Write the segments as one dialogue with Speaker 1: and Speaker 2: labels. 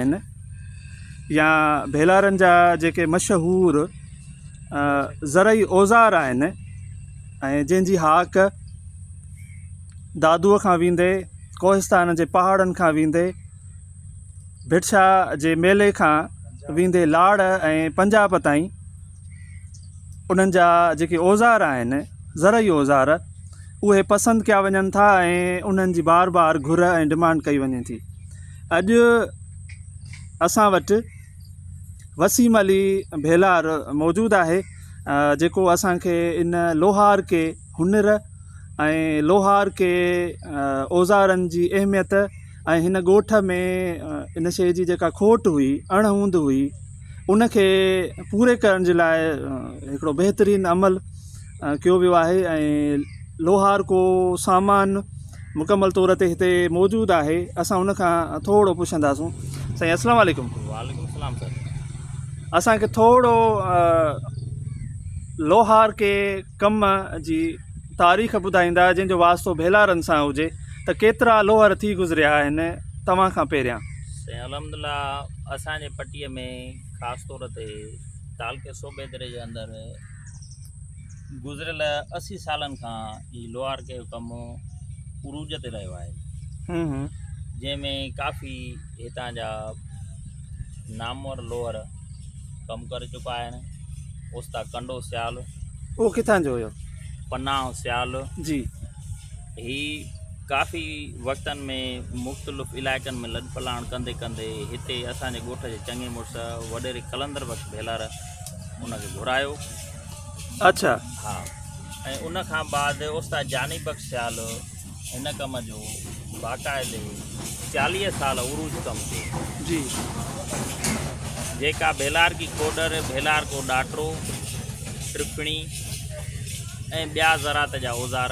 Speaker 1: آهن يا ڀيلارن جا جيڪي مشهور زرعي اوزار آهن ۽ جنهن جي هاڪ دادوء کان ويندي ڪوهستان جي پهاڙن کان ويندي ڀٽشاهه جي ميلي کان ويندي لاڙ ۽ پنجاب تائين انهن جا جيڪي اوزار آهن زرعي اوزار اهي پسند ڪيا وڃن ٿا ۽ انهن جي بار بار گهر ۽ ڊمانڊ ڪئي وڃي ٿي. اڄ اسان وٽ وسيم علي ڀيلار موجود آهي جيڪو اسان کي ان لوهارڪي هنر ۽ لوهارڪي اوزارن جي اهميت ۽ هن ڳوٺ ۾ ان شيء جي جيڪا کوٽ هئي اڻ هوند هئي ان کي پوري ڪرڻ جي لاء هڪڙو بهترين عمل ڪيو ويو آهي ۽ لوهارڪو سامان مڪمل طور تي هتي موجود آهي اسان ان کان ٿورو پڇنداسون سائين السلام عليڪم وعليڪم
Speaker 2: السلام سر
Speaker 1: اسان کي ٿورو لوهارڪي ڪم جي تاريخ ٻڌائيندا جنهن جو واسطو ڀيلارن سان هجي ته ڪيترا لوهر ٿي گذريا آهن توهان کان پهريان
Speaker 2: سائين الحمدلله اسان جي پٽي ۾ خاص طور تي تعلقي صوبيدري جي اندر گذريل 80 سالن کان هي لوهارڪي جو ڪم عروج تي رهيو آهي جنهن ۾ ڪافي هتان جا نامور لوهر ڪم ڪري چڪا آهن اوستا ڪنڊو سيال
Speaker 1: اهو ڪٿان جو هيو؟
Speaker 2: پناهه سيال
Speaker 1: جي.
Speaker 2: هي ڪافي وقتن ۾ مختلف علائقن ۾ لڏ پلاڻ ڪندي ڪندي هتي اسان جي ڳوٺ جي چڱي مڙس وڏيري قلندر بخش ڀيلار ان کي گهرايو.
Speaker 1: اڇا.
Speaker 2: ها ۽ ان کان بعد استاد جاني بخش سيال هن ڪم جو باقاعدي 40 سال عروج ڪم ڪيو.
Speaker 1: جي.
Speaker 2: جيڪا ڀيلارڪي ڪوڏر، ڀيلارڪو ڏاٽرو، ٽڦڻي ۽ ٻيا زراعت جا اوزار،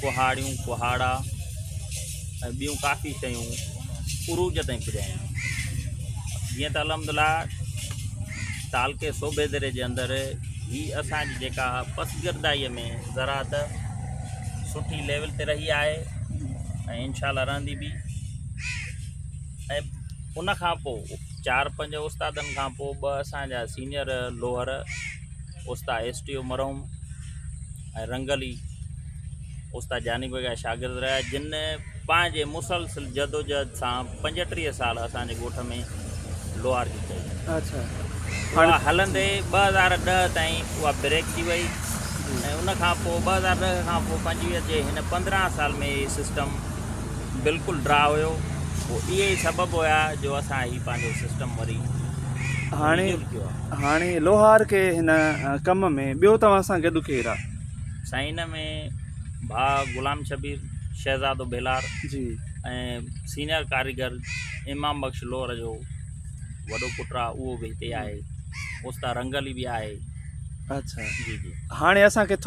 Speaker 2: ڪهاڙيون، ڪهاڙا ۽ ٻيون ڪافي شيون عروج تائين پڄايائين. جيئن ته الحمدلله تعلقي صوبيدري جي اندر هي اسان جي جيڪا پسگردائيء ۾ زراعت سٺي ليول تي رهي آهي ۽ انشاء الله رهندي به ۽ ان کان پوء چار پنج استادن کان پوء ٻه اسان جا سينئر لوهر استاد ايس ٽي او مرحوم ۽ رنگ علي استاد جاني بيگ جا شاگرد رهيا جن پنهنجي مسلسل جدوجهد سان 35 سال اسان جي ڳوٺ ۾ لوهارڪي ڪئي.
Speaker 1: اڇا.
Speaker 2: اها هلندي 2010 تائين اها بريڪ ٿي وئي ۽ ان کان پوء 2010 کان پوء 25 جي هن 15 سال ۾ هي سسٽم بلڪل ڊرا هيو پوء اهي ئي سبب هيا جو اسان هي پنهنجو سسٽم وري
Speaker 1: هاڻي
Speaker 2: رينيول ڪيو آهي.
Speaker 1: هاڻي لوهارڪي هن ڪم ۾ ٻيو توهان سان گڏ ڪير آهي؟
Speaker 2: سائين هن ۾ ڀاء غلام شبير، شهزادو ڀيلار
Speaker 1: جي.
Speaker 2: ۽ سينئر ڪاريگر امام بخش لوهر جو وڏو پٽ آ اهو به هتي آهي. اوستا رنگ علي به آهي.
Speaker 1: اڇا
Speaker 2: جي جي.
Speaker 1: هاڻي اسان کي ٿورو.